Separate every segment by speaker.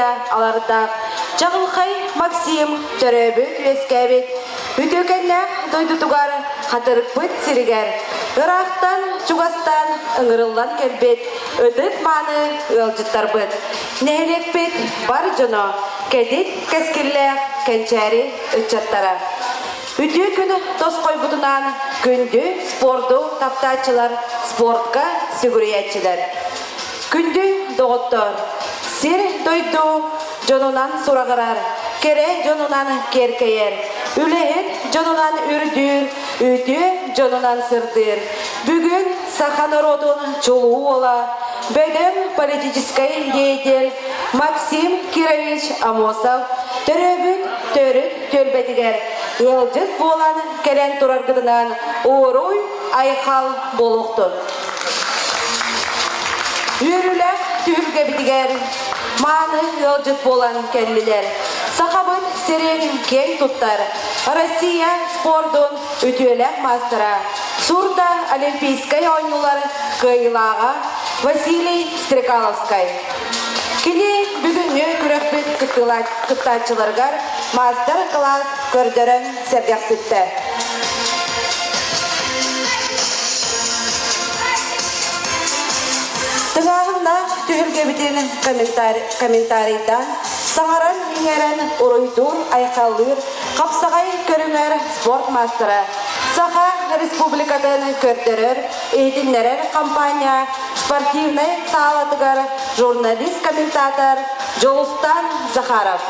Speaker 1: убайа Алардаах Чаҕылхай Максим төрөөбүт-үөскээбит үтүөкэннээх дойдутугар Хатырыкпыт сиригэр ыраахтан чугастан ыҥырыллан кэлбит ытык-мааны ыалдьыттарбыт, нэһилиэкпит бар дьоно, кэтит кэскиллээх кэнчээри ыччаттара. Үтүө күн тосхойбутунан күндү спорду таптааччылар, спортка сүгүрүйээччилэр. Күндү доҕоттор, сир-дойду дьонунан сураҕырар, кэрэ дьонунан киэркэйэр, үлэһит дьонунан үрдүүр, үтүө дьонунан сырдыыр. Бүгүн саха норуотун чулуу уола, бөдөҥ политическай деятель Максим Кирович Амосов төрөөбүт төрүт түөлбэтигэр ыалдьыт буолан кэлэн тураргытынан уруй айхал буолуохтун. Үөрүүлээх түһүлгэбитигэр мааны ыалдьыт буолан кэллилэр. Сахабыт сирин киэҥ туттар Россия спордун үтүөлээх маастара, Сурда Олимпийскай оонньуулар кыайыылааҕа Василий Стрекаловскай. Кини бүгүҥҥү күрэхпит кыттааччыларыгар маастар-кылаас көрдөрөн сэргэхситтэ. Тыҥааһыннаах түһүлгэбитин комментарийдаан, саҥаран-иҥэрэн уруйдуур-айхаллыыр хапсаҕай көрүҥэр спорт маастара, Саха Республикатын көрдөрөр, иһитиннэрэр компания спортивнай саалатыгар журналист-комментатор Дьулустан Захаров.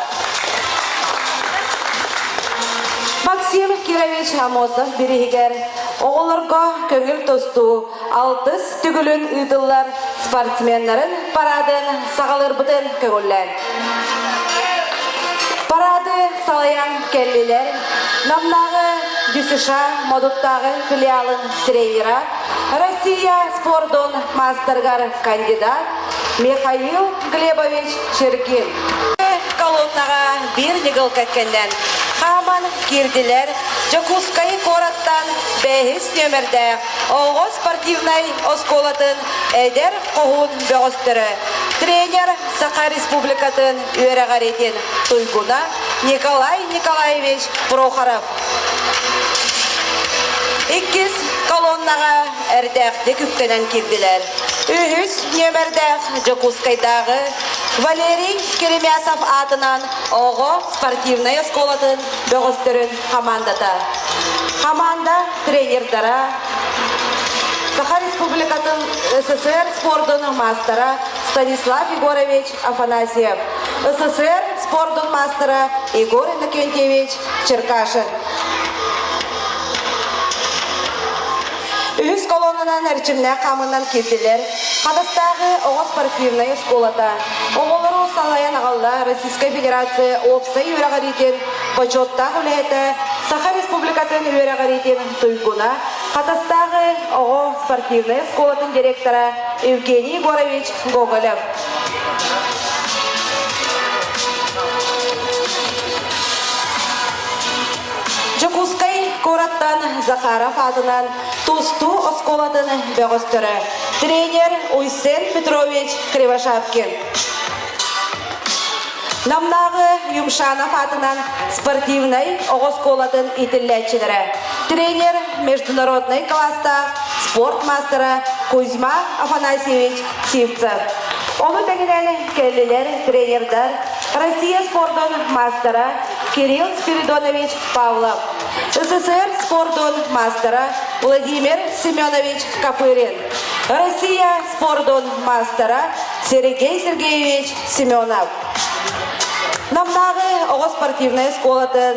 Speaker 1: Максим Кирович Амосов бириһигэр оҕолорго көҥүл тустуу алтыс төгүлүн ыытыллар спортсменнарын парадын саҕалыырбытын көҥүллээн. Парады салайан кэллилэр Намнааҕы ДЮСШ Модуттааҕы филиалын тренера, Россия спордун маастарыгар кандидат Михаил Глебович Чергин. Колоннаҕа биир ньыгыл кэккэннэн хааман киирдилэр Дьокуускай куораттан бэһис нүөмэрдээх оҕо спортивнай оскуолатын эдэр хоһуун бөҕөстөрө, тренер Саха Республикатын үөрэҕириитин туйгуна Николай Николаевич Прохоров. Иккис колоннаҕа эрдээхтик үктэнэн киирдилэр. Үһүс нүөмэрдээх Дьокуускайдааҕы Валерий Керемясов аатынан оҕо спортивнай оскуолатын бөҕөстөрүн хамаандата. Хамаанда тренердара Саха Республикатын СССР спордун маастара Станислав Егорович Афанасьев, СССР спордун маастара Егор Иннокентьевич Черкашин. Үһүс колоннанан эрчимнээх хаамынан киирдилэр. Хатастааҕы оҕо спортивнай оскуолата оҕолору салайан аҕалла Российскай Федерация уопсай үөрэҕириитин бочуоттаах үлэһитэ, Саха Республикатын үөрэҕириитин туйгуна, Хатастааҕы оҕо спортивнай оскуолатын директора Евгений Егорович Гоголев. Дьокуускай куораттан Захаров аатынан тустуу оскуолатын бөҕөстөрө, тренер Уйсен Петрович Кривошапкин. Намнааҕы Юмшанов аатынан спортивнай оҕо оскуолатын иитиллээччилэрэ, тренер международнай класстаах спорт маастара Кузьма Афанасьевич Сивцев. Ону тэҥинэн кэллилэр тренердар Россия спордун маастара Кирилл Спиридонович Павлов, СССР спордун маастара Владимир Семенович Копырин, Россия спордун маастара Сергей Сергеевич Семенов. Намнааҕы оҕо спортивнай оскуолатын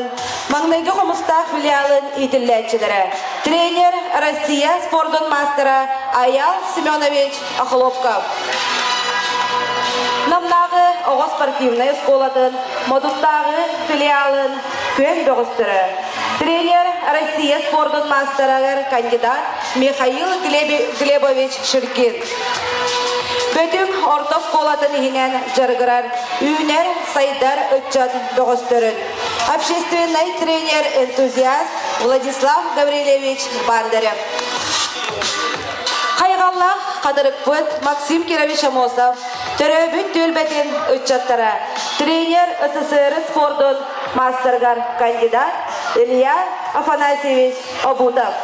Speaker 1: маҥнайгы хомустаах филиалын иитиллээччилэрэ, тренер Россия спордун маастара Аял Семенович Охлопков. Намнааҕы оҕо спортивнай оскуолатын Модуттааҕы филиалын күөн бөҕөстөрө, тренер Россия спордун маастарыгар кандидат Михаил Глебович Ширкин. Бөтүҥ орто оскуолатын иһинэн дьарыгырар үүнэр сайдар ыччат бөҕөстөрүн общественнай тренер-энтузиаст Владислав Гаврильевич Бондарев. Хайҕаллаах хатырыкпыт Максим Кирович Амосов төрөөбүт түөлбэтин ыччаттара. тренер СССР спордун маастарыгар кандидат Илья Афанасьевич Обутов.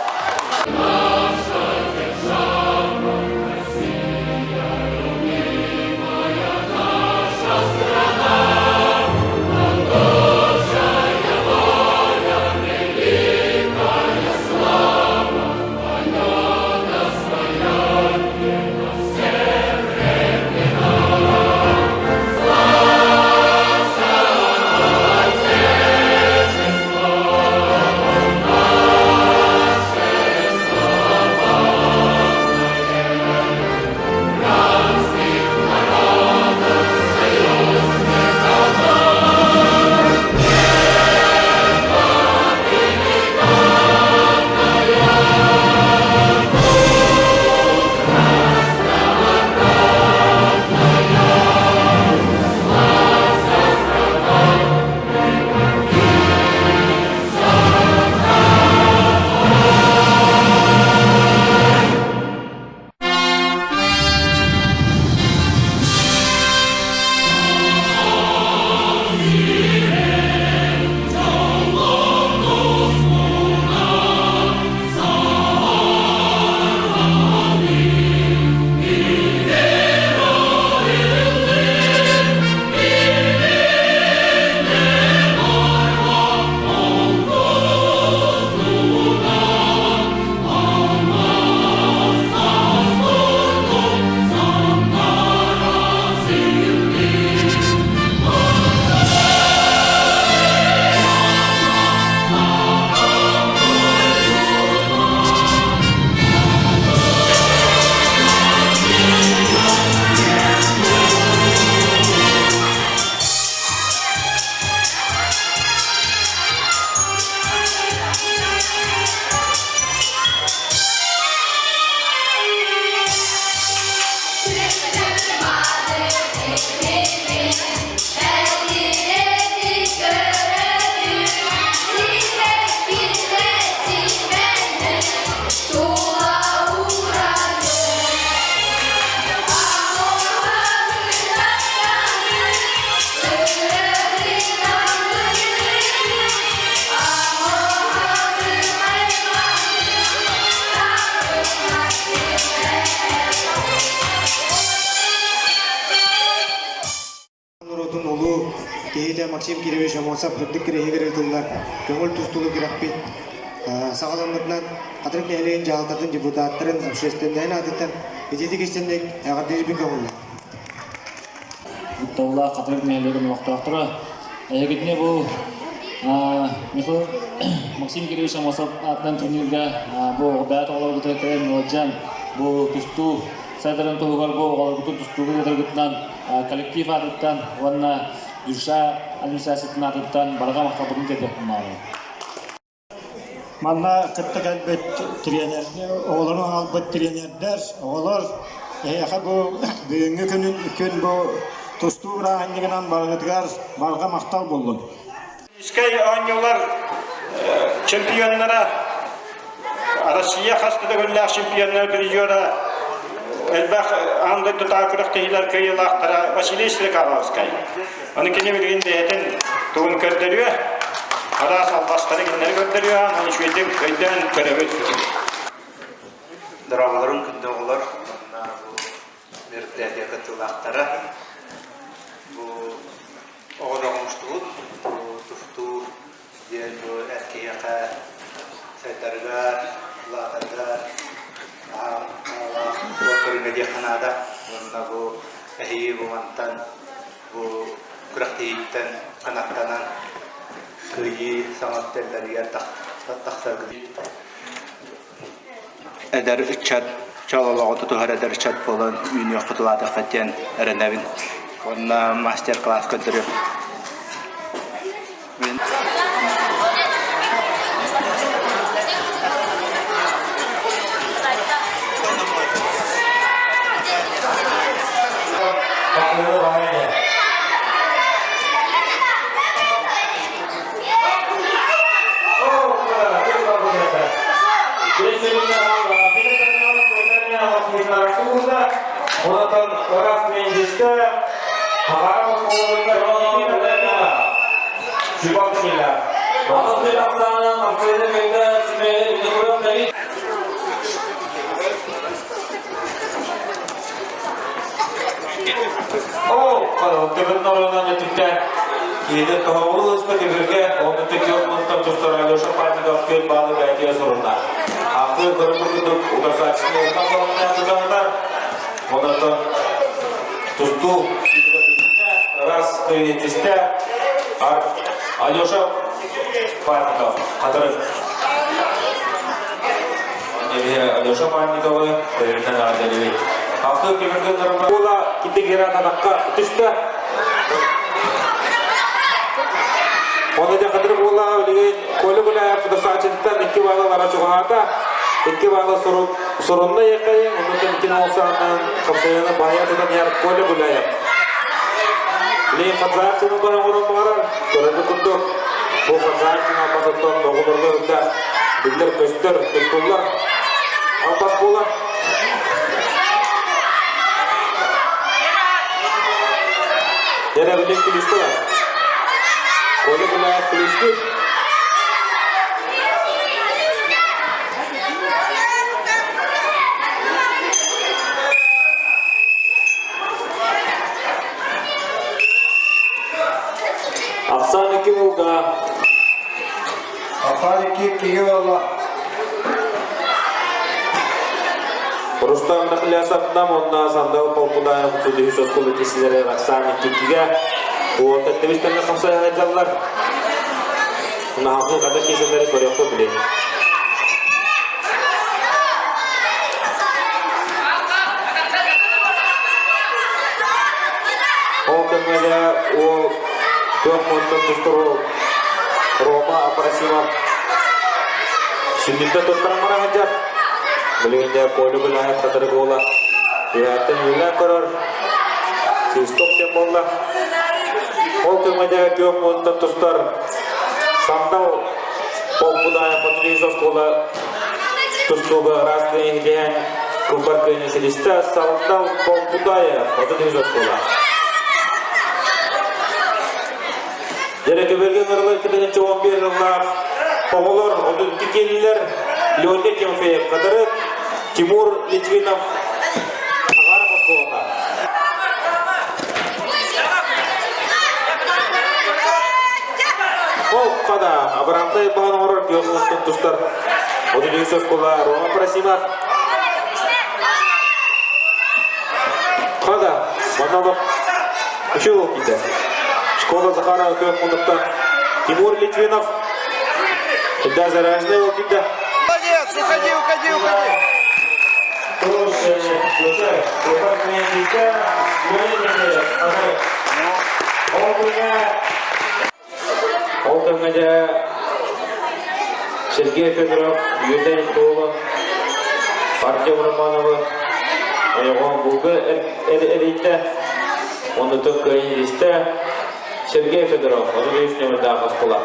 Speaker 2: Норуотун улуу киһитэ Максим Кирович Аммосов үрдүк кирэһигэр ыытыллар көҥүл тустууну күрэхпит саҕаламмытынан Хатырык нэһилиэгин дьаһалтатын депутаттарын общественнайын аатыттан итиитик истинник эҕэрдэлиирбин көҥүллээх.
Speaker 3: Тапталлаах Хатырык нэһилиэгин олохтоохторо, эһигитини бу Михаил Максим Кирович Аммосов аатынан турнирга бу бэйэ оҕолоргутугар кэлэн ыалдьан бу тустуу сайдарын туһугар бу оҕолоргутун тустууга ыытаргытынан коллектив аатыттан уонна Душа администрациятын аатыттан барҕа махталбытын тиэрдиэхпин баҕарабын.
Speaker 4: Манна кытта кэлбит тренер, оҕолору аҕалбыт тренердэр, оҕолор эһиэхэ бу бүгүҥҥү күнүн күн бу тустуу бырааһынньыгынан барыгытыгар барҕа махтал буоллун.
Speaker 5: Олимпийскай оонньуулар чемпионнара, Россия хас да төгүллээх чемпионнар призера, элбэх аан дойдутааҕы күрэхтэһиилэр кыайыылаахтара Василий Стрекаловскай. Аны кини билигин бэйэтин тугун көрдөрүө, араас албастары кинилэри көрдөрүө, аны үчүгэйдик өйдөөн көрөбүт.
Speaker 6: Дорооболорун күндү оҕолор, уонна бу мероприятие кыттыылаахтара. Бу Оҕо оҥостубут тустуу диэн бу эр киһиэхэ сайдарыгар, улаатарыгар аналаах спорт көрүҥэ диэххэ наада. Уонна бу эһиги бу мантан бу күрэхтэһииттэн канаттанан кыайыы саҥа үктэллэригэр тахсаргыт.
Speaker 7: Эдэр ыччат чол олоҕу тутуһар эдэр ыччат буолан үүнүөххүт улаатыаххыт диэн эрэнэбин. Уонна мастер-класс көрдөрүөм.
Speaker 8: Хабаров оскуолатыгар Никита Чубакшина. Ол төбөтүн оройунан өтүктэн киһини тоһоҕолуу ыспыт тимиргэ онно түкүөх мунтан тустар Алеша Панников күөл баалы бэйэтигэр сурунна. Ахтыы көрүҥ курдук утарсааччыны улахан баланнаах тутаһытар. Онон тустуу раз кыайытистэ Алеша Панников хатырык. Алеша Панниковы төрүтүнэн эҕэрдэлиибит. Ахтыы тимиргэ нырма кити гера танакка түстэ. Оны да хатырык буола билигин Коля Гуляев фотосаачыттан икки баала бара чугаһаата. Икки баала сурунна якайын, оннуттан икки ноолсааннан хапсайаны баайа тутан иһэр Коля Гуляев. Билигин Хадзаев тыны оҥорон баҕарар, көрөргө курдук, бу Хадзаев тыны албасыттан оҕолорго үрдээх биллэр-көстөр, туттуллар албас буолар. Дьэ, билигин күлүстэ бар. Коля Гуляев күлүстүр.
Speaker 9: Ахсаан икки уолга.
Speaker 10: Ахсаан икки киһи буолла.
Speaker 9: Рустам Нахлясовна уонна Сандал Полкудаев судьуһу соскулу кисилere Ахсаан иккиге уонта тибистенне хамсайалар. Наһахы када кисилери көрөккө билин. Ол кэмҥэ уол күөх муостан тустар уол Рома Апарасимов сүнньүттэн туттаран бара сылдьар. Билигин дьэ Коля Гуляев хатырык уола үөһэттэн үөлээн көрөр. Свисток диэн буолла. Ол кэмҥэ дьэ күөх муостан тустар Сандал Полкудаев Хотулиис оскуола тустууга ыраас кыайан кылбар кыайан силистэ Сандал Полкудаев Хотулиис оскуола. Дьэрэкэбэргэ ыҥырылар 2011 сыллаах оҕолор 32 киэлилэр Леня Тимофеев Хатырык, Тимур Литвинов Хагаров оскуолата. Ол хада Абрамтай баһан оҥорор күөх уоттан тустар 33 оскуола Рома Просимов. Хада манна үчүгэй ол киирдэ. Школа Захарова күөх муннуктан Тимур Литвинов. Когда зараженный ол киирдэ.
Speaker 10: Молодец, уходи, уходи, уходи.
Speaker 9: Ол кэмҥэ дьэ Сергей Федоров, Юрий Николов, Артем Романовы ойоҕоһун булга эрийдэ, оннутун кыайан илистэ. Сергей Федоров, 33 нөмірдаах оскуола.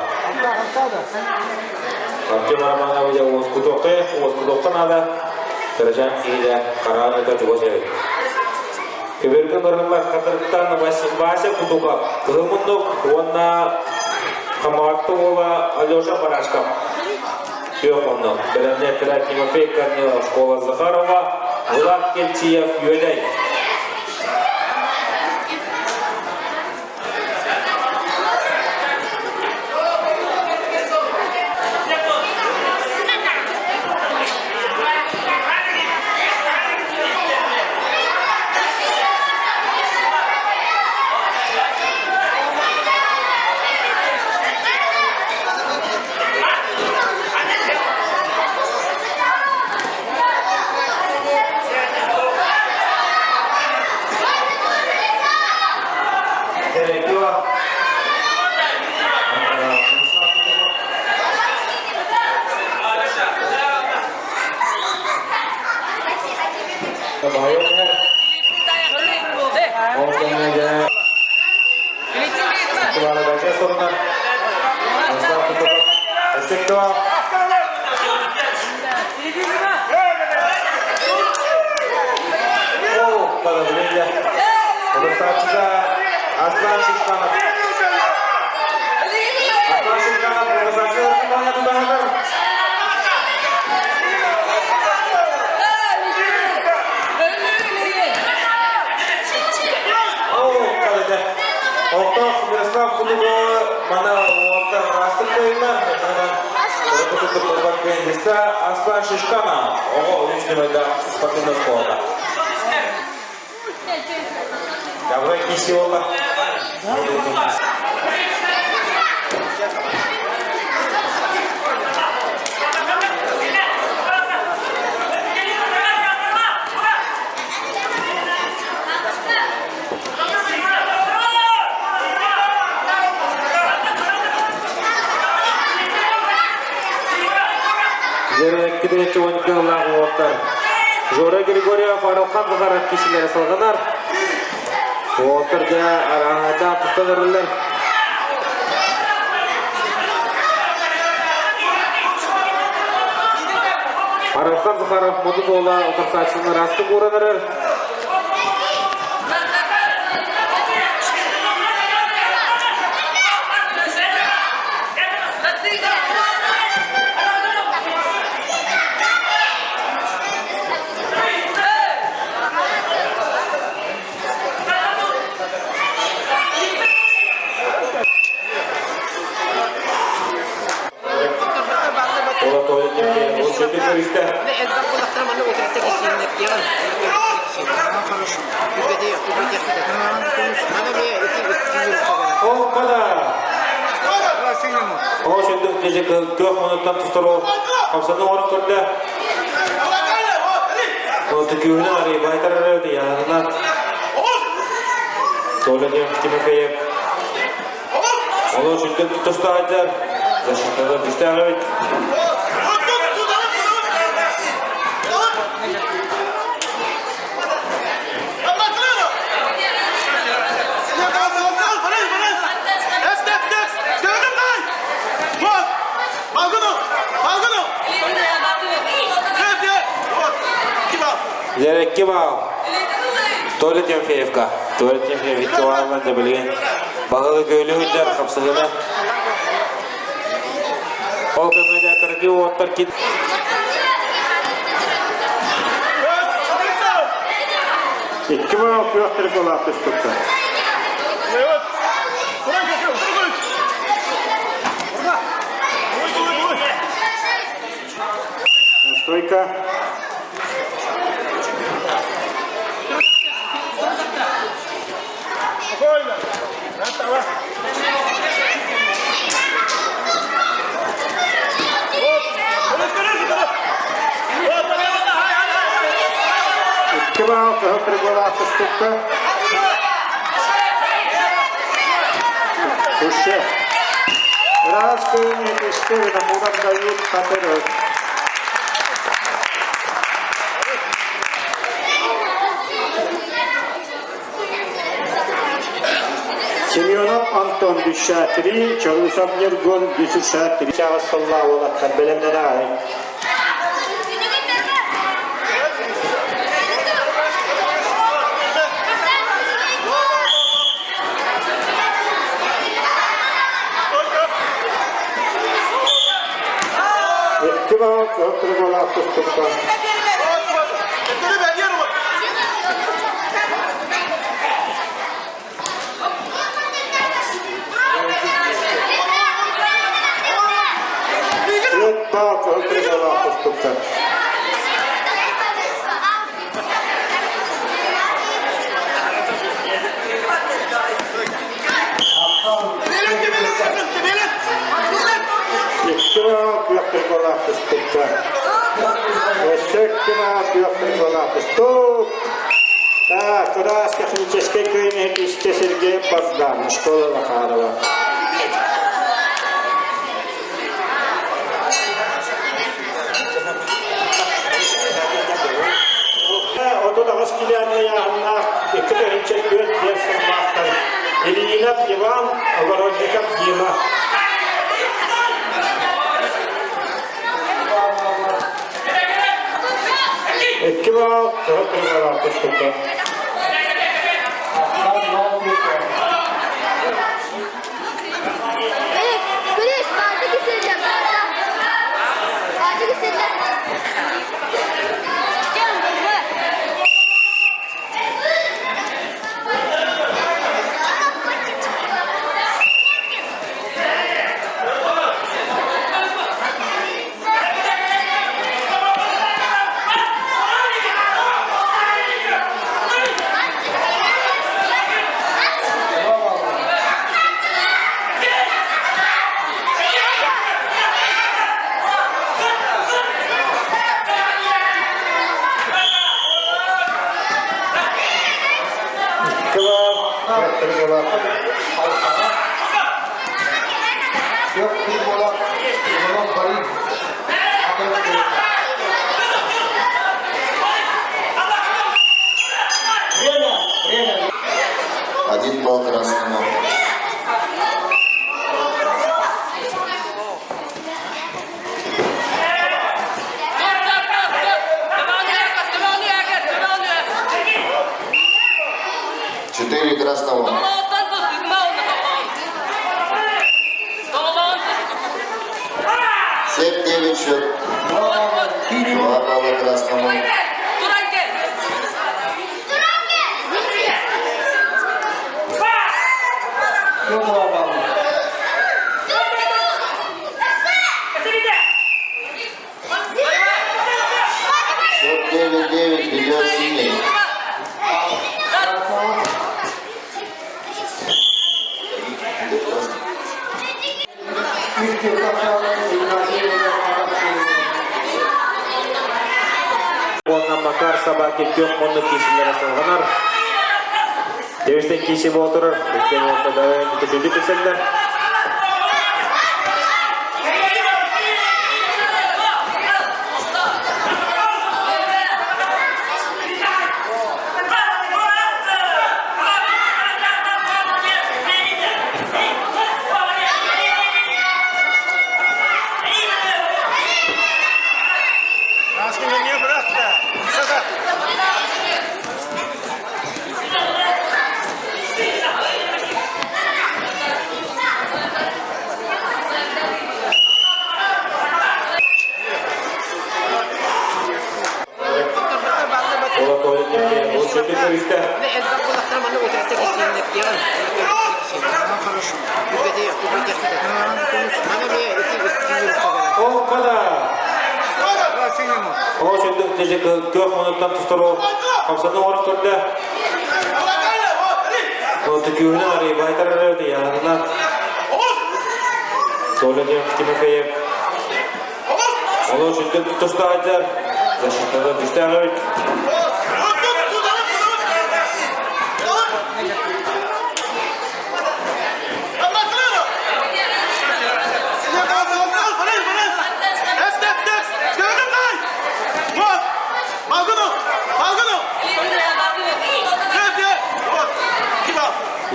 Speaker 9: Артем Романов дьэ уоскутуохха, уоскутуохха наада. Кырачаан киһи хараан ыта чугас эбит. Көбөргө барыллар хатырыктан Вася Кутуков, Кыһыл Муннук уонна Хамаҕатта уола Алеша Барашков. Күөх муннук. Бэлэмнээттэрэ Тимофей Корнилов, школа Захарова, Влад Кельциев, Үөдэй. Аслан Шишманов. Аслан Шишманов баһылар. Оттоох Мирослав Кулугова мана уолта астык кыайла. Аслан Шишкана оҕо үс нөмердаах спортивная школата. Давай кисиола. Дьэрээккидээччи уончалаах уолаттар Жора Григорьев Арылхан Захаров киһилэрэ салҕанар. Уолаттар дьэ арааһайдаах тустан эрэллэр. Арылхан Захаров модун уола утарсааччыны ыраастык ууран эрэр. Ол када. Ол шүндүк дьэжи көх мунуттан тустар ол хамсаны оҥорон көрдө. Ол түкүүһүнэн арый байтарар өтө яһанынан. Толя диэн Тимофеев. Ол шүндүк тустаачар. Защитада күштээх эбит. Дьэрекки баал. Толя Тимофеевка. Толя Тимофеев икки баалынан да билигин баһылык өлүү сылдьар хапсыһына. Ол кэмҥэ дьэ кыргыы уоттар кит
Speaker 5: Икки баал күөх триколаах түспүттэр. Стойка. Икки баал кыһыл триколаах түспүттэр. Туше. Ыраас күн истэ Винокуров Давид Хатырык. Семенов Антон 53, Чарусов Ньургун 53 чаҕыс сыллаах уолаттар бэлэмнэнэ аҕай. Икки баал кыһыл трибалаах тустукта. Үт баал кыһыл трибалаах тустукта. Икки баал күөх трибалаах тустукта. Өссө икки баал күөх трибалаах тустук. Так, кыраас техническэй кыайын истэ Сергей Богдан, школа Захарова. 39 килианна яһыннаах 2 тыһыынча 4 сыллаахтар Ильинов Иван, Огородников Дима. Икки баал, кыһыл кыргыраах тустукта.
Speaker 11: Один балл красному. Четыре красного. 7-9 счет. Два балла красному. Счет 9-9 ведет синий.
Speaker 9: Уонна Макар Собакин күөх муннук киисилэрэ салҕанар. Дебистен кииси буолтурар, иккиэн уолтадарын күтүрдүк билсэллэр. Ол када. Ол шүндүк тежик көх мунуттан тустару хамсаны орын көрдө. Ол түкүүнүн арый байтарары яғынынан. Толя Тимофеев. Ол шүндүк тустаачар. Защитада күстәгөйт.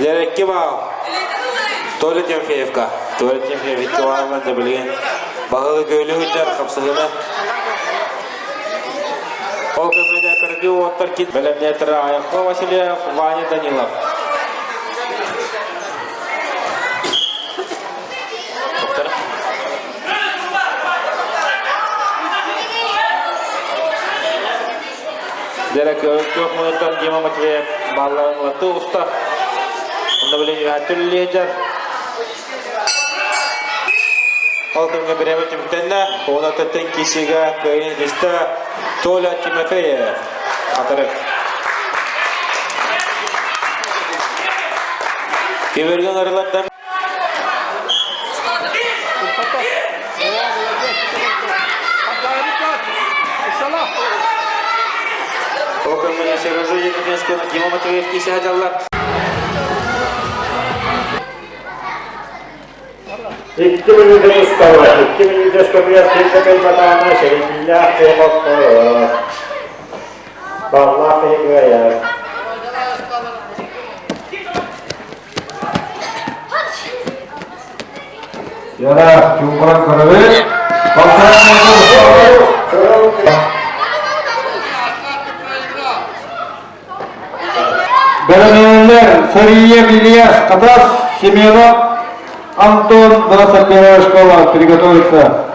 Speaker 9: Дьэрекки баал. Толя Тимофеевка. Толя Тимофеев икки баалынан да билигин баһылы көөлү сылдьар хапсыһына. Ол кэмҥэ кыргыы уоттар кит бэлэмнээтэрэ Айахха Васильев, Ваня Данилов. Дьэрэ күөх мунуттан Дима Матвеев балларын ылатыы уста. Онно билин үһәттүр лидер. Ол кэмҥэ бириэмэ түмүктэннэ. Уон аттан киисигэ кыайын истэ Толя Тимофеев. Хатырык. Киберген арылардан Ол кэмҥэ Сережа Еремеевского Дима Матвеев кисе садьаллар.
Speaker 12: Икки мүнүүтэ тусталлар. Икки мүнүүтэ устатыгар ким да кыайбатаҕына сэриилээх куобахтара. Баллаах киһи кыайар.
Speaker 8: Яра, чуҥкуран көрөбүт. Бэлэмнэнэллэр Сария Ильяс Хатас, Семенов Антон, 21 школа, приготовиться.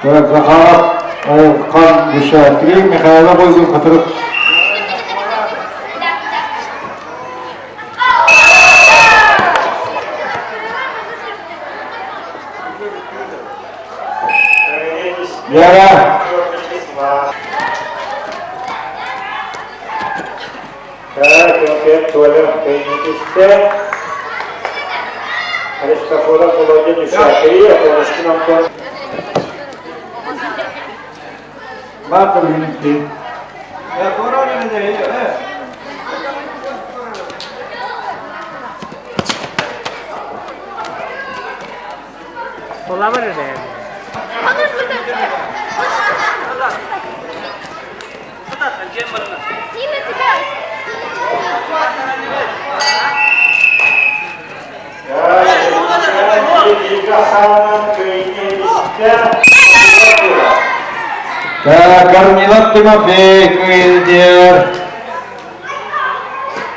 Speaker 8: Так, Захаров Айылхан Дышатри, Михайлов Бойгун Хатырык. Яра.
Speaker 12: Так, Толя Кайнитисте. Христофоров Володя Дюшакри, Аконушкин Антон.
Speaker 10: Баатыр
Speaker 13: Корнилов Тимофей Куилдер.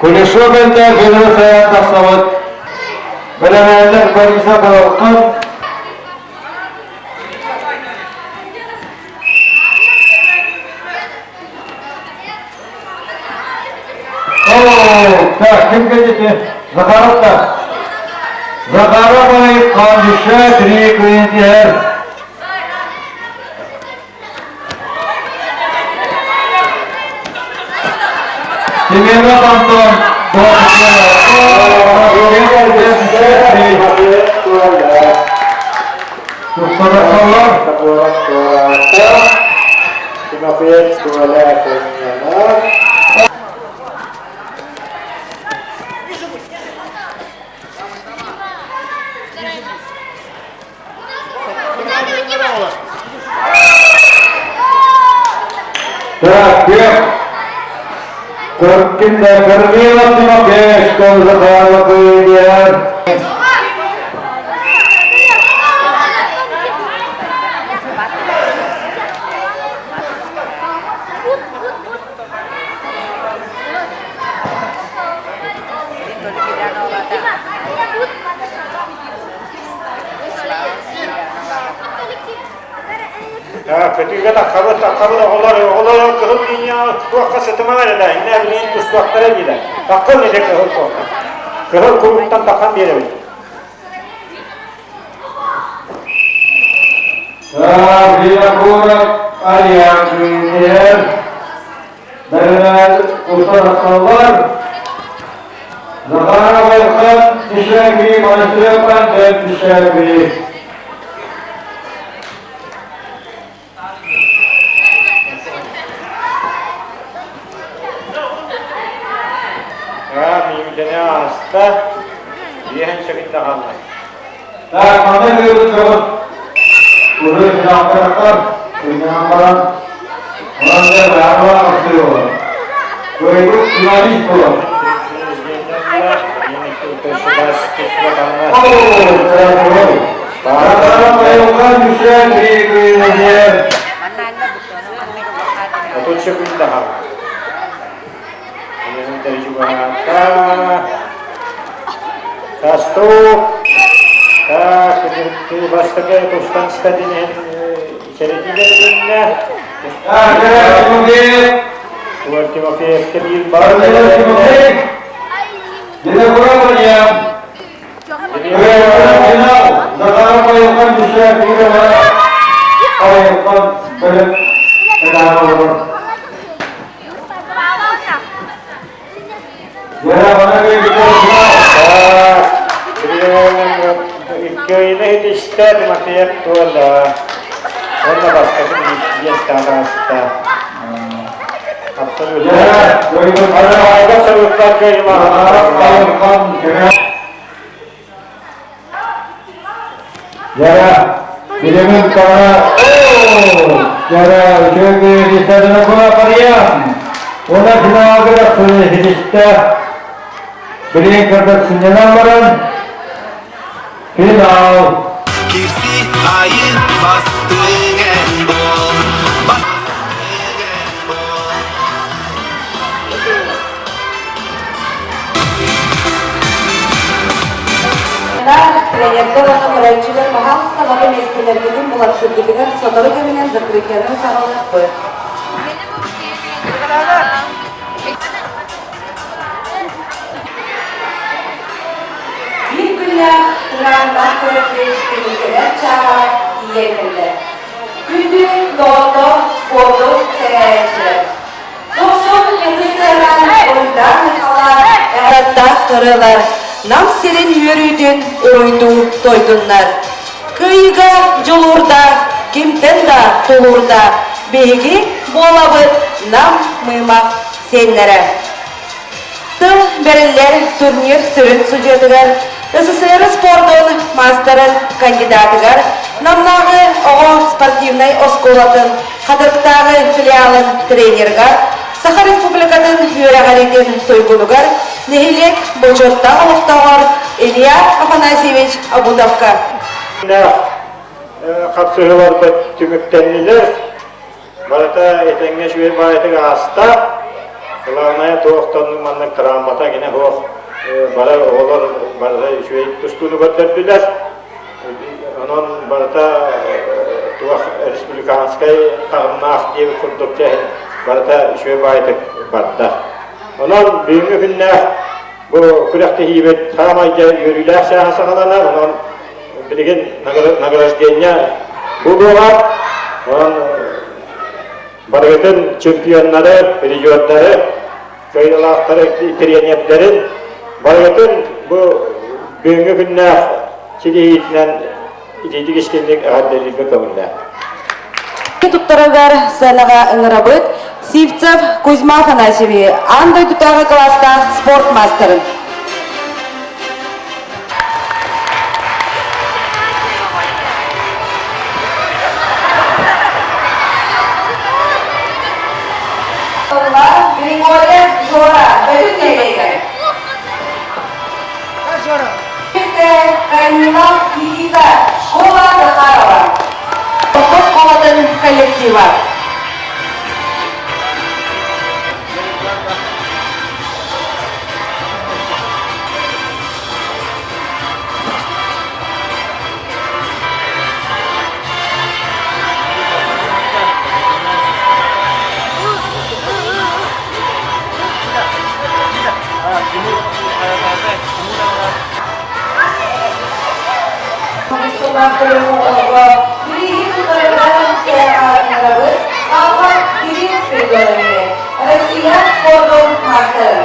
Speaker 13: Кулешов элдэ Федор Саян тахсабыт. Бэлэмээлэр Бориса Болоккун. О, так, ким кэлдите? Захаровка. Захаров Айкан Три Куилдер. Семенов Антон,
Speaker 12: Тимофеев Толя Кайнянов.
Speaker 13: Так, кем? Корнилов Тимофей, школа Захарова Куилдер.
Speaker 5: Көтүүгэ таххабыт, таххабыт оҕолор, оҕолор кыһыл линия туохха сытымаҥ эрэ да, иннэ билигин тустуохтара диилэр. Таххын ити кыһыл туохха. Кыһыл кулууптан таххан биэрэбит.
Speaker 13: Так, Винокуров Ариан Куилдер. Бэлэмээр Устар Захаров Айхан Тишагри, Монастырев Антон Тишагри.
Speaker 12: Миимдене ааста, биэһэн сөкүндэ хаалла.
Speaker 13: Так, манна кыырбыт көҕүс. Урут финалга Күннээн баран, онон да браво ахсыылар. Кыайбыт финалист буолар. Захаров Айылхан Тишагри Куилдер.
Speaker 12: 30 сөкүндэ хаалла. Тастук. Так, бастакы тустан стадин сэрэтиилэриннэ. Туар Тимофеев кэбиир бар.
Speaker 13: Захаров Айылхан Тишагри Айылхан бөліп
Speaker 12: Иккөйүнэ хитистэ Тимофеев туола. Онно бастакы биэс тааста. Абсолютно. Абсолютно
Speaker 13: Яра, билемин кара, яра, үчүгэй дистадына кула париям. Она финалга хитистэ. Билен кырдык сынньанан баран, финал.
Speaker 14: Кирси айы бастың ән бол.
Speaker 1: Тренердер уонна көрөөччүлэр пожалуйста бары миэстэлэргитин буларсыргытыгар сотору кэминэн закрытиены саҕалыахпыт. Биир күннээх тыҥааннаах күрэхтэһии түмүктэнэр чааһа тиийэн кэллэ. Күндү доҕоттор, спорт спордун сэҥээрээччилэр! Дохсун ытыс тыаһынан уруйдаах Михала эҕэрдээх ырыалар Нам сирин үөрүүтүн уруйдуу тойдуннар. Кыайыыга дьулуурдаах, кимтэн да тулуурдаах биһиги буолабыт Нам мыымах сиэннэрэ. Тыл бэриллэр турнир сүрүн судьуйатыгар СССР спордун маастарын кандидатыгар Намнааҕы оҕо спортивнай оскуолатын Хатырыктааҕы филиалын тренерыгар Саха Республикатын үөрэҕириитин туйгунугар нэһилиэк бочуоттаах олохтооҕор Илья Афанасьевич Абутовка.
Speaker 12: Хапсыһыыларбыт түмүктэннилэр. Барыта этэҥҥэ үчүгэй баайытык ааста. Главное туох да оннук маннык травмата гинэ суох бары оҕолор барыта үчүгэй тустууну көрдөрдүлэр. Онон барыта туох республиканскай таһымнаах диэбит курдук чэһин барыта үчүгэй баайытык барда. Онон бүгүҥҥү күннээх бу күрэхтэһиибит саамай дьэ үөрүүлээх чааһа саҕаланар. Онон билигин награждение буолуоҕа. Онон барыгытын чемпионнары, призердары, кыайыылаахтары, тренердэрин барыгытын бу бүгүҥҥү күннээх ситиһиитинэн итиитик истиҥник эҕэрдэлииргэ көҥүллээх.
Speaker 1: Туттарыгар сценаҕа ыҥырабыт Сивцев Кузьма Афанасьевиһы аан дойдутааҕы кылаастаах спорт маастарын. Григорьев Жора, Бөтүн нэһилиэгэр. Корнилов Никита, школа Захарова. Орто оскуолатын коллектива. Россия спордун маастара.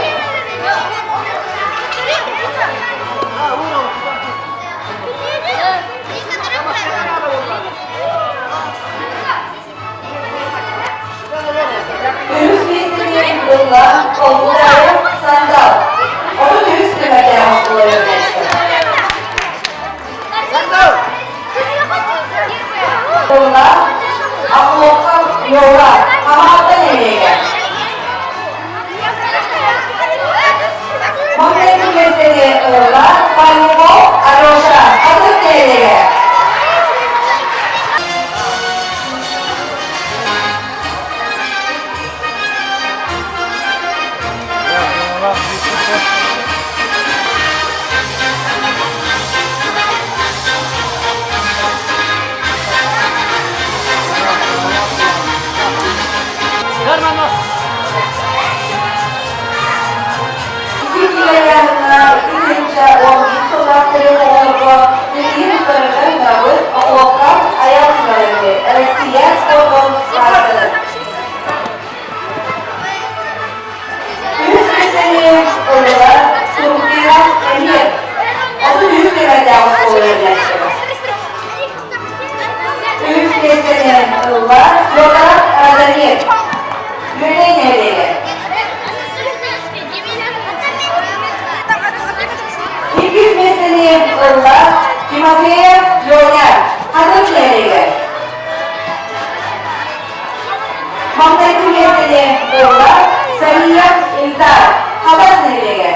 Speaker 1: Үһүс миэстэни ылла Холбудаев Сандал. Отут үһүс нүмэрдээх оскуола үөрэнээччитэ. Ылла Охлопков Лёва Хамаҕатта нэһилиэгэ. Маҥнайгы миэстэни ылла Панюков Алеша Хатырык нэһилиэгэ. Россия спордун маастарын. Үс миэстэни ыллылар Турция эмиэ. 33 нүөмэрдээх оскуола үөрэнээччилэрэ. Үс миэстэни ылла Федор Радомир. Үөдэй нэһилиэгэ. Иккис миэстэни ылла Тимофеев Леня. Хатырык нэһилиэгэ. Маҥнайгы миэстэни ылла Сария Ильдар. Хабас нэһилиэгэ.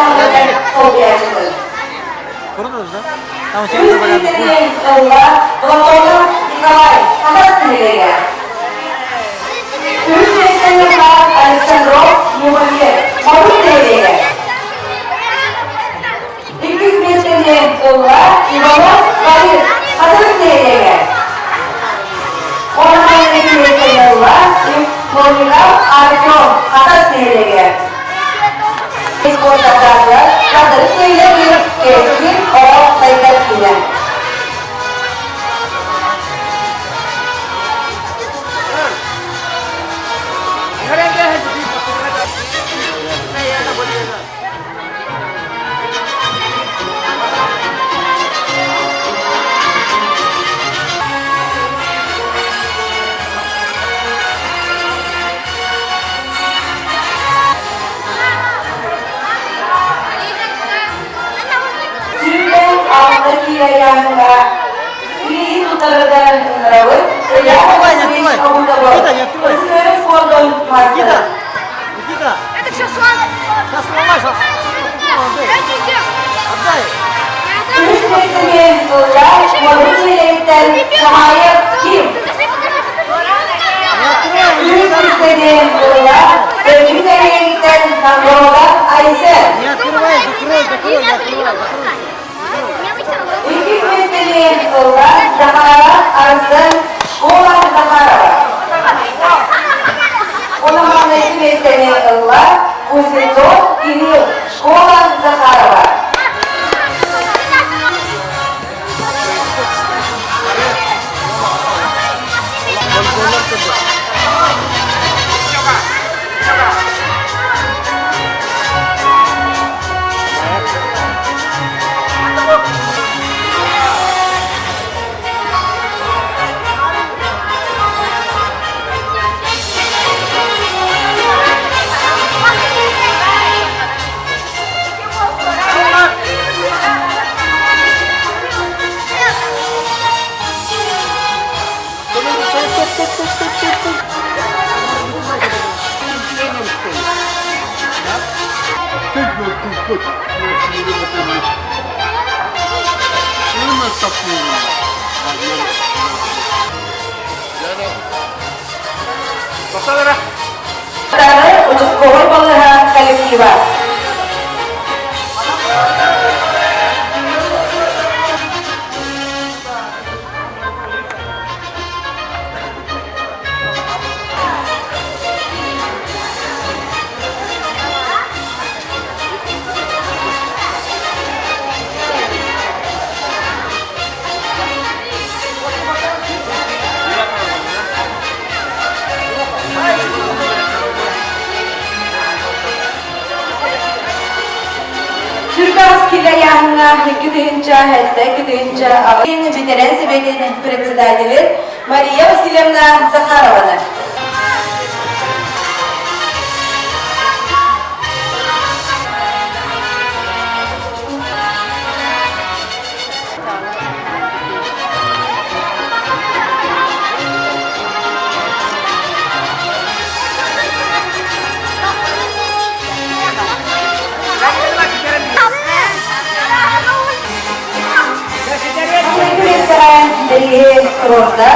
Speaker 1: хамаандатын солбуйааччытын. Үс миэстэни ылла Платонов Николай, Хатас нэһилиэгэ. Үс миэстэни ылла Александров Мухаммед, Модут нэһилиэгэ. Иккис миэстэни ылла Иванов Борис, Хатырык нэһилиэгэ. Уонна миэстэни ылла Новиков Артем, Хатас нэһилиэгэ. Спортарга Хатырык нэһилиэгин Кэскил оҕо сайдар киинэ. Сүүрбэн алта киилэйээҥҥэ илии тутарыгар ыҥырабыт Илья Васильевич Обутовы, СССР спордун маастара.
Speaker 15: Это все слава! Сейчас сломай, сейчас! Отдай!
Speaker 1: Үс миэстэни ылла Модун нэһилиэгиттэн Шамаев Ким. Үс миэстэни ылла Бөтүҥ нэһилиэгиттэн Кондорова Айсен.
Speaker 15: Не открывай, закрой, закрой, не открывай, закрой.
Speaker 1: Иккис миэстэни ылла Захарова Арсен, школа Захарова. Онон миэстэни ылла Кузнецов Кирилл, школа Захарова. Участковай балыыһа коллектива. Сүрдээх килэйээһиҥҥэ 2007 2008 бүтэрэн сэбиэтин председателин Мария Васильевна Захарованы. Бэлиэ туруорда.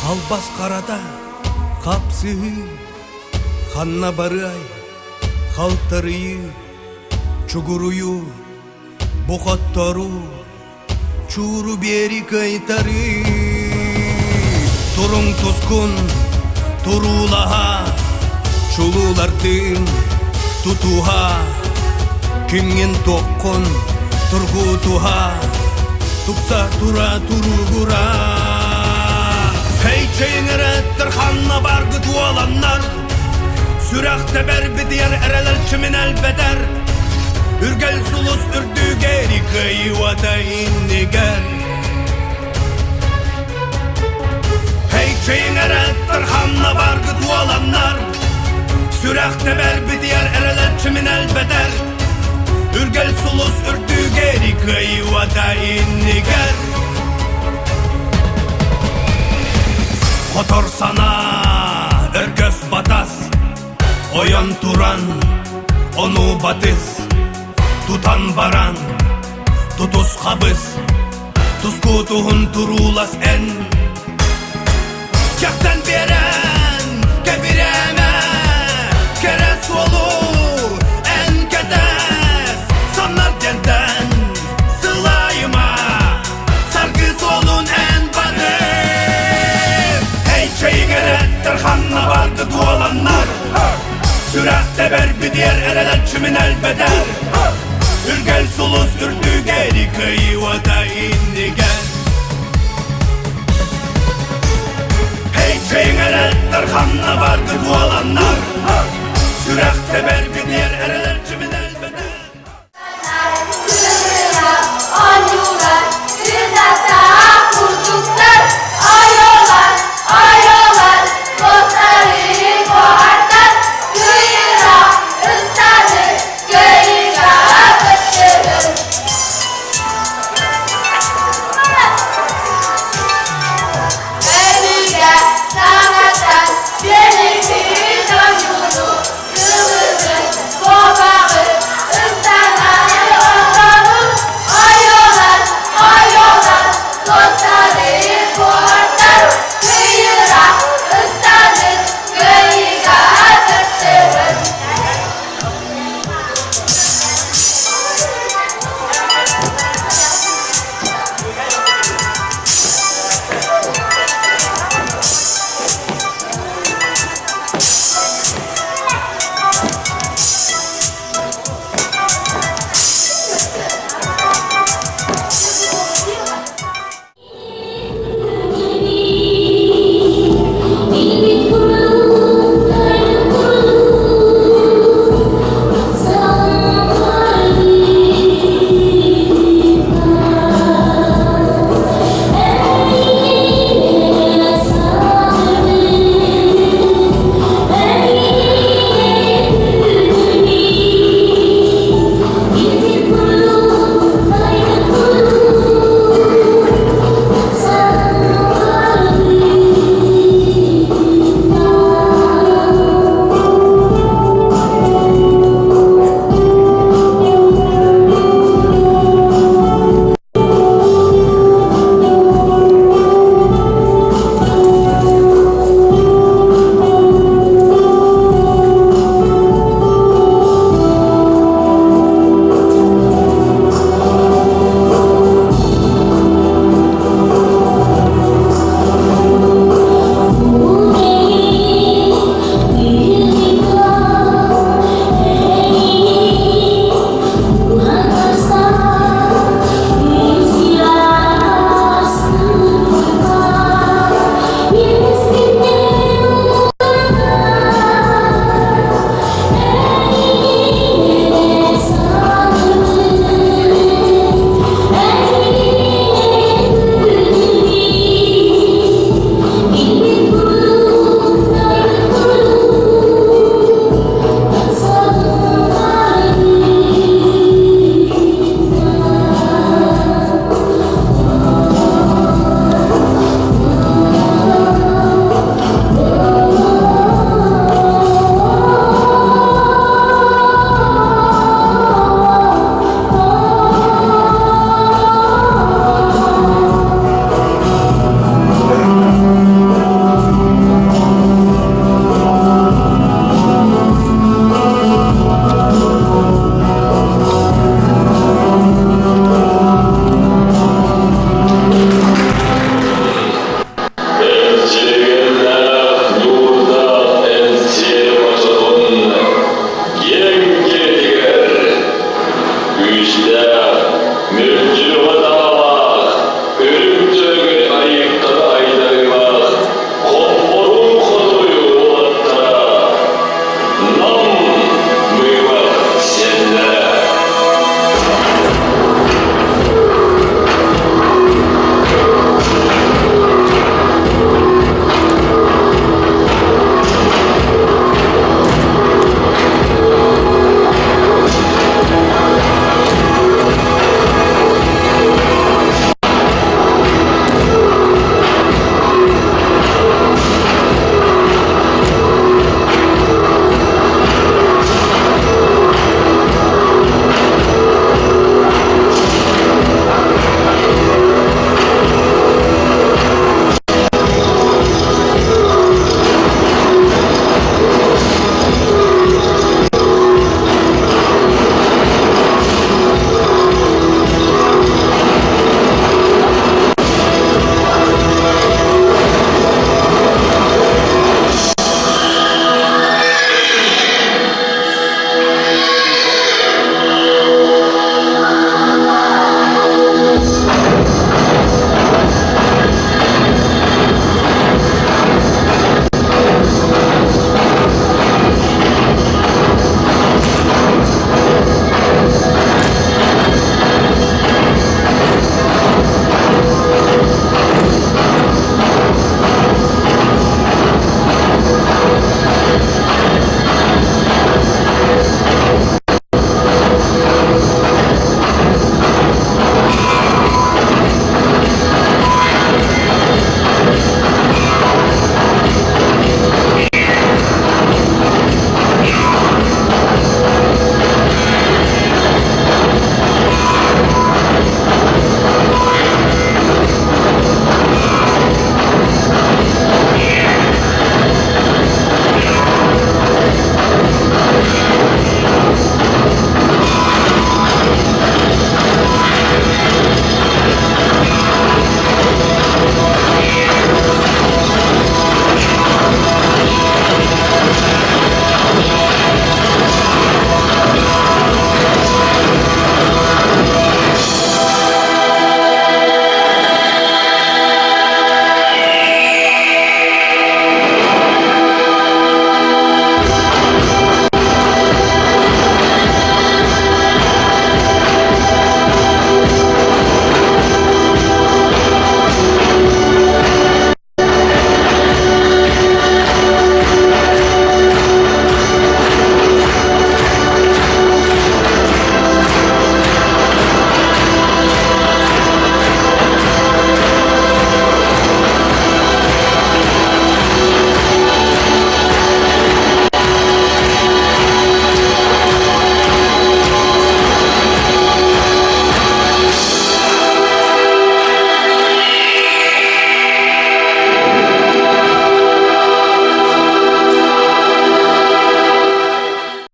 Speaker 14: Халбас харата хапсыһыы, ханна барыай, халтарыйыы, чугуруйуу, бу хотторуу, чууру биэри кыайтарыы. Туруҥ тускун, туруулаһа, чулуулардыын тутуһа, кимҥин туоххун тургутуһа, тупса тура туругура. Эй чэйиҥэрэттэр ханна баргыт уоланнар, сүрэхтэ бэрбитийэр эрэлэр чимин элбэтэр. Үргэл сулус үрдүгэр кыайыыта иннигэр. Hey чэйиҥэрэттэр ханна баргыт уоланнар Сүрэх тэбэр битийэр эрэлэччимин элбэтэр Үргэл сулус үрдүгэр кыайыыта иннигэр Хотор санаа өргөс батас Ойон туран ону батыс Тутан баран тутус хабыс Тускутуһун туруулас эн Кэхтэн биэрэн кэбирээмэ Кэрэ суолу эн кэтэс Саннар диэнтэн сылайыма Саргы суолун эн барыс Эй чэйиҥэрэттэр ханна барды дуоланнар Сүрэх тэбэр битиэр эрэлэччимин элбэтэр Үргэл сулус үрдүгэр кыайыыта иннигэр Эй чэйиҥэрэттэр ханна барды дуоланнар.